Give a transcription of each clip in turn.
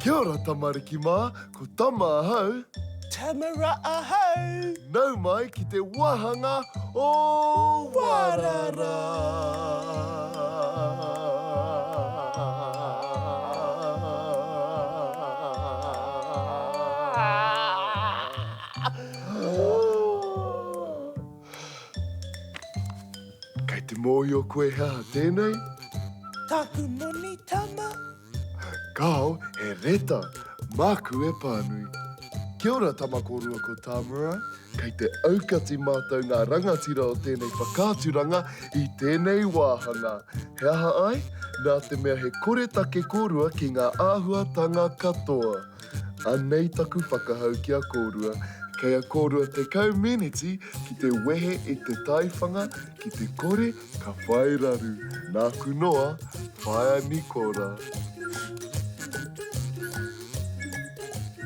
Kia ora tamariki mā, ko Tama ahau. Tamara ahau. Nau mai ki te wāhanga o Warara. Kei te mōhio koe he aha tēnei? Tāku moni tama. Kāo, he reta. Māku e pānui. Kia ora tama kōrua ko Tāmura. Kei te aukati mātou ngā rangatira o tēnei whakaaturanga i tēnei wāhanga. He aha ai? Nā te mea he koretake kōrua ki ngā āhuatanga katoa. Anei taku whakahau ki a kōrua, kei a kōrua 10 meneti ki te wehe i te taiwhanga, ki te kore ka whai raru. Nāku noa, whaea Nikora.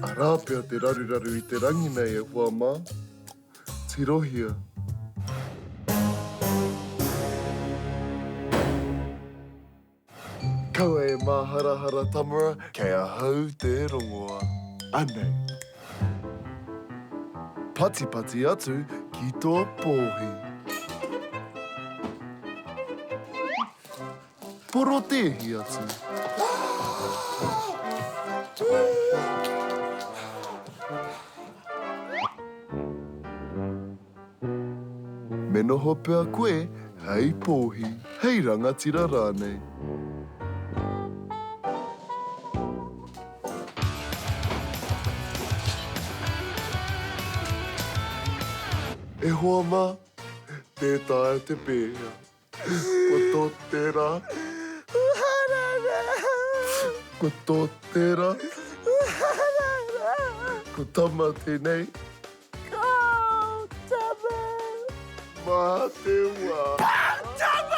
Arā pea te raruraru i te rangi nei e hoa mā. Tirohia. Kaua e māharahara Tamara, kei ahau te rongoa. Anei. Patipati atu ki tō pōhi. Porotēhi atu. Me noho pea koe hei pōhi, hei rangatira rānei. E hoa mā, tē taea te pēhea. Ko tō tērā. Ko tō tērā. Ko Tama tēnei. Ko Tama. Mā te wā. Ko Tama!